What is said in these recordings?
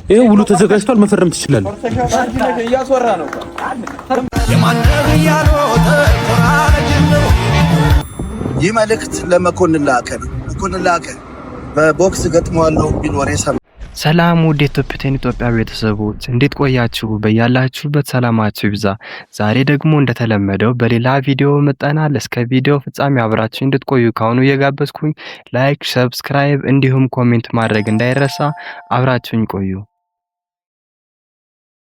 ይሄ ውሉ ተዘጋጅቷል፣ መፈረም ትችላለህ። ይህ መልእክት ለመኮንን ላቀ ነው። መኮንን ላቀ በቦክስ ገጥመዋለሁ ቢል ወሬ ሰማ። ሰላም ውድ የኢትዮጵያን ኢትዮጵያ ቤተሰቦች እንዴት ቆያችሁ? በያላችሁበት ሰላማችሁ ይብዛ። ዛሬ ደግሞ እንደተለመደው በሌላ ቪዲዮ መጥተናል። እስከ ቪዲዮ ፍጻሜ አብራችሁ እንድትቆዩ ካሁኑ እየጋበዝኩኝ like፣ subscribe እንዲሁም comment ማድረግ እንዳይረሳ። አብራችሁኝ ቆዩ።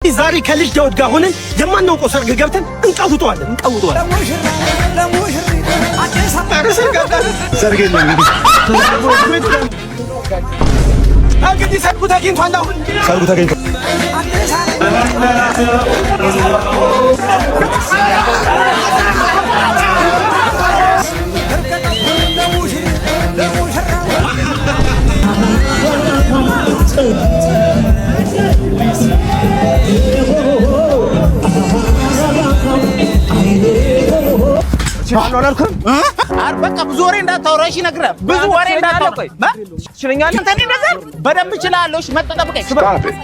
ዛሬ ከልጅ ዳውድ ጋር ሆነን የማናውቀው ሰርግ ገብተን እንቀውጠዋለን እንቀውጠዋለን። ሰርግ የለም። እንግዲህ ሰርጉ ተገኝቷል። አሁን ሰርጉ ተገኝቷል። እችላለሁ አላልኩም? በቃ ብዙ ወሬ እንዳታወራ እሺ። ነግረህ ብዙ ወሬ እንዳታወራ ትችለኛለህ? አንተ እኔ እንደዛ በደንብ እችላለሁ። እሺ መጣሁ፣ ጠብቀኝ።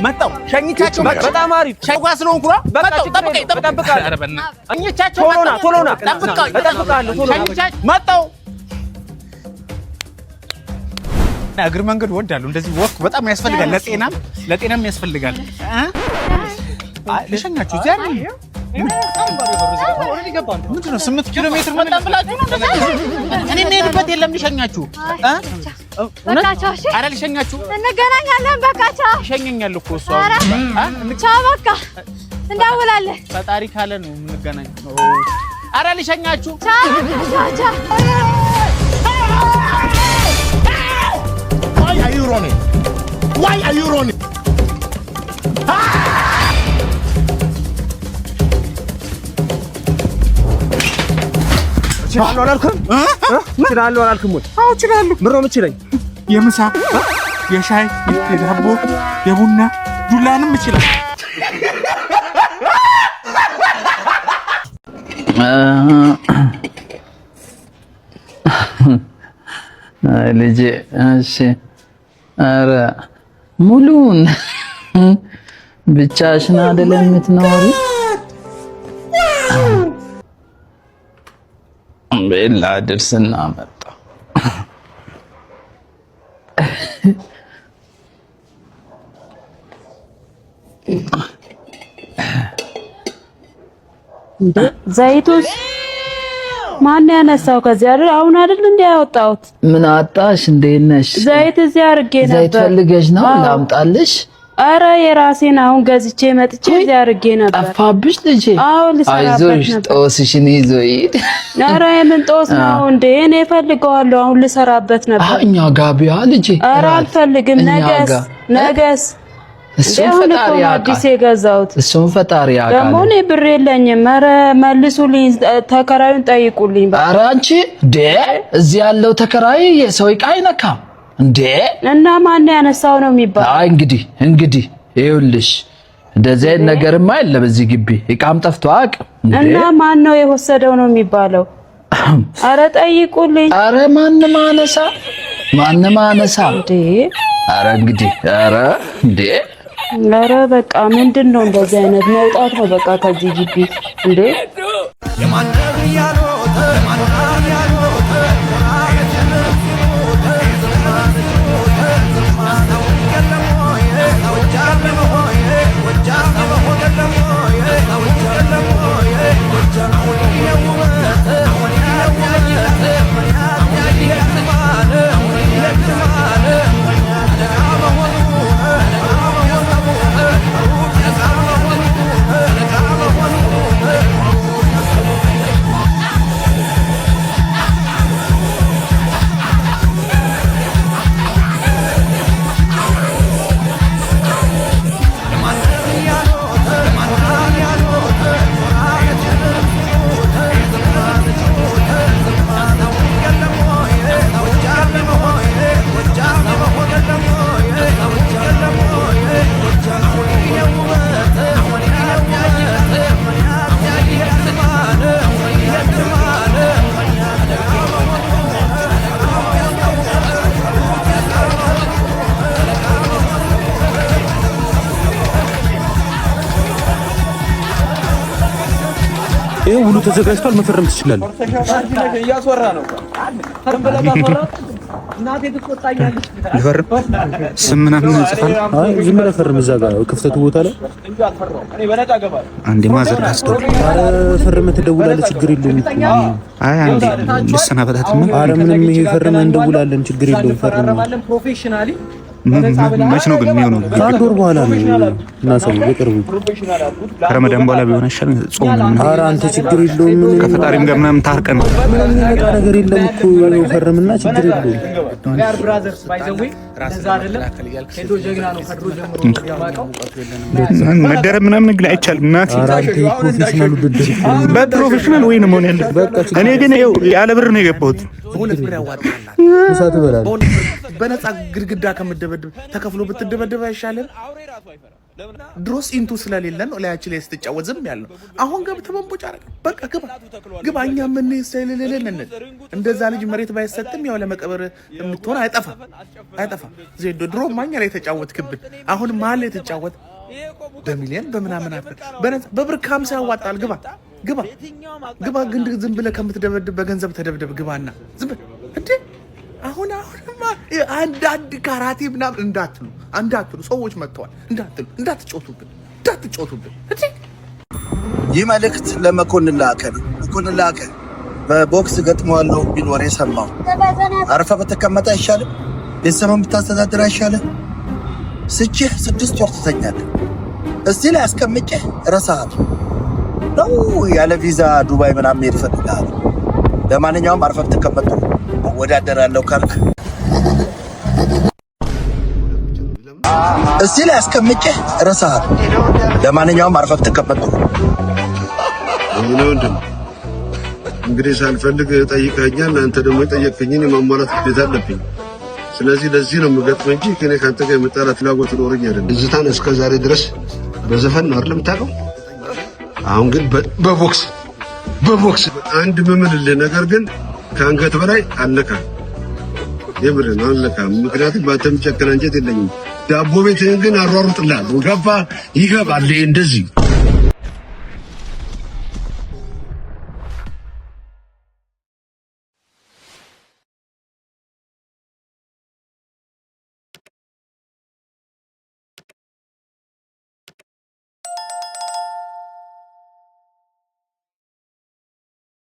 መጣሁ፣ ሸኝቻቸው መጣሁ። በጣም አሪፍ። ሸጓ ስለሆንኩ ነው። በቃ መጣሁ፣ ችግር ጠብቀኝ፣ የለም። ጠብቀኝ። እጠብቅሃለሁ። ኧረ በእናትህ ሸኝቻቸው ቶሎ ና፣ መጣሁ። ቶሎ ና። ጠብቀኝ፣ እጠብቅሃለሁ፣ ቶሎ ና። ሸኝቻቸው መጣሁ። እግር መንገድ እወዳለሁ። እንደዚህ walk በጣም ያስፈልጋል፣ ለጤናም ለጤናም ያስፈልጋል። እ? አይ ልሸኛችሁ እዚያ አይደል? ምንድን ነው 8 ኪሎ ሜትር መጣን ብላችሁ ነው እንደዛ? እኔ የምሄድበት የለም። ልሸኛችሁ እ? በቃ ቻው። እሺ ኧረ ልሸኛችሁ። እንገናኛለን። በቃ ቻው። ይሸኘኛል እኮ እሱ ኧረ አሁን። እ? ቻው። በቃ እንደውላለን። ፈጣሪ ካለ ነው የምንገናኘው። ኧረ ልሸኛችሁ። ቻው ቻው ቻው። Why are you running? Why are you running? እችላለሁ አላልኩም? እችላለሁ አላልኩም ወይ? አዎ እችላለሁ። ምን ነው የምችለኝ? የምሳ፣ የሻይ፣ የዳቦ፣ የቡና ዱላንም እችላለሁ። ልጄ እሺ፣ ኧረ ሙሉውን ብቻሽን አይደለም የምትኖሪ? ቤላ ድርስና መጣ። ዘይቱስ ማን ያነሳው? ከዚህ አይደል? አሁን አይደል እንዴ ያወጣሁት? ምን አጣሽ? እንዴት ነሽ? ዘይት እዚህ አድርጌ ነበር። ዘይት ፈልገሽ ነው? አዎ። ላምጣልሽ? አረ የራሴን አሁን ገዝቼ መጥቼ እዚህ አድርጌ ነበር። ጠፋብሽ ልጄ? አዎ ልሰራበት አይዞሽ፣ ነበር። ጦስሽን ይዞ ይሂድ። አረ የምን ጦስ ነው እንዴ? እኔ እፈልገዋለሁ። አሁን ልሰራበት ነበር። እኛ ጋቢያ ልጄ። አረ እራት አልፈልግም። እኛ ነገስ ጋ ነገስ እሱን አሁን እኮ ፈጣሪ ነው ያውቃል። አዲስ የገዛሁት። እሱን ፈጣሪ ደግሞ ያውቃል። እኔ ብር የለኝም። አረ መልሱልኝ፣ ተከራዩን ጠይቁልኝ። ኧረ አንቺ እንዴ፣ እዚህ ያለው ተከራይ የሰው ዕቃ አይነካም እንዴ። እና ማን ያነሳው ነው የሚባለው? አይ እንግዲህ ይኸውልሽ እንደዚህ አይነት ነገርማ የለም እዚህ ግቢ፣ ዕቃም ጠፍቶ አያውቅም እንዴ። እና ማን ነው የወሰደው ነው የሚባለው? አረ ጠይቁልኝ። ኧረ ማንም አነሳ ማንም አነሳ። እንዴ ኧረ እንግዲህ ኧረ እንዴ አረ በቃ ምንድን ነው እንደዚህ አይነት መውጣት ነው በቃ ከዚህ ግቢ እንዴ። ይኸው ውሉ ተዘጋጅቷል። መፈረም ትችላለህ። ልፈርም? ስም ምናምን እንጽፋለን? አይ ዝም ብለህ ፈርም። እዛ ጋር ክፍተቱ ቦታ ላይ። አንዴ mother ጋር አስደውል። ኧረ ፈርመህ ትደውላለህ። ችግር የለውም እኮ። አይ አንዴ ልሰናበታትማ። ኧረ ምንም ይሄ ፈርመህ እንደውላለን። ችግር የለውም ፈርመህ። መች ነው ግን የሚሆነው? ከአንድ ወር በኋላ ነው እናሳው፣ በቅርቡ። ከረመዳን በኋላ ቢሆን አይሻልም? ጾም ምናምን። ኧረ አንተ ችግር የለውም። ምንም ከፈጣሪም ጋር ምናምን ታርቀን። ምንም የሚመጣ ነገር የለም እኮ፣ ፈርምና ችግር የለውም። መደረብ ምናምን ግን አይቻልም። እናቴ። ኧረ አንተ የ professional ውድድር እኮ ነው። በ professional ወይ ነው መሆን ያለበት። እኔ ግን ይኸው ያለ ብር ነው የገባሁት። ምሳ ትበላለህ። በነፃ ግድግዳ ከምደበድብ ተከፍሎ ብትደበደብ አይሻልም? ድሮስ ኢንቱ ስለሌለን ነው ላያችን ላይ ስትጫወት ዝም ያልነው። አሁን ገብተህ መንቦጫ አረግ። በቃ ግባ ግባ። እኛ ምን ስለሌለን እንል እንደዛ ልጅ መሬት ባይሰጥም ያው ለመቀበር የምትሆን አይጠፋም አይጠፋም። ዜዶ ድሮ ማኛ ላይ ተጫወትክብን፣ አሁን መሀል ላይ ተጫወት በሚሊዮን በምናምን አትበል። በነፃ በብር ከ50 ያዋጣል። ግባ ግባ ግባ። ግን ዝም ብለህ ከምትደበድብ በገንዘብ ተደብደብ። ግባና ዝም ብለህ እንዴ። አሁን አሁንማ አንዳንድ ካራቴ ምናምን እንዳትሉ እንዳትሉ፣ ሰዎች መጥተዋል እንዳትሉ፣ እንዳትጮቱብን እንዳትጮቱብን እንዴ። ይህ መልእክት ለመኮንን ላከ ነው። መኮንን ላከ በቦክስ ገጥመዋለሁ ቢል ወሬ ሰማሁ። አርፈህ ብትቀመጥ አይሻልም? ቤተሰብን ብታስተዳድር አይሻልም? ስቼህ 6 ወር ትተኛለህ። እዚህ ላይ አስቀምጬህ እረሳሃለሁ። ነው ያለ ቪዛ ዱባይ ምናምን መሄድ እፈልግሃለሁ። ለማንኛውም አርፈህ ብትቀመጥ ጥሩ ነው። እወዳደራለሁ ካልክ እዚህ ላይ አስቀምጬህ እረሳሃለሁ። ለማንኛውም አርፈህ ብትቀመጥ ጥሩ ነው። ይሄ ወንድም እንግዲህ ሳልፈልግ ጠይቀኸኛል። አንተ ደግሞ የጠየቅከኝን የማሟላት ግዴታ አለብኝ። ስለዚህ ለዚህ ነው የምገጥመው እንጂ ከኔ ከአንተ ጋር የመጣላት ፍላጎት ኖረኝ አይደለም። ትዝታን እስከ ዛሬ ድረስ በዘፈን ነው አይደል የምታውቀው? አሁን ግን በቦክስ አንድ ምምልልህ ነገር ግን ከአንገት በላይ አልነካም። የምርህን አልነካም። ምክንያቱም በአንተ የሚጨክን አንጀት የለኝም። ዳቦ ቤትህን ግን አሯሩጥልሃለሁ። ገባ ይገባል እንደዚህ።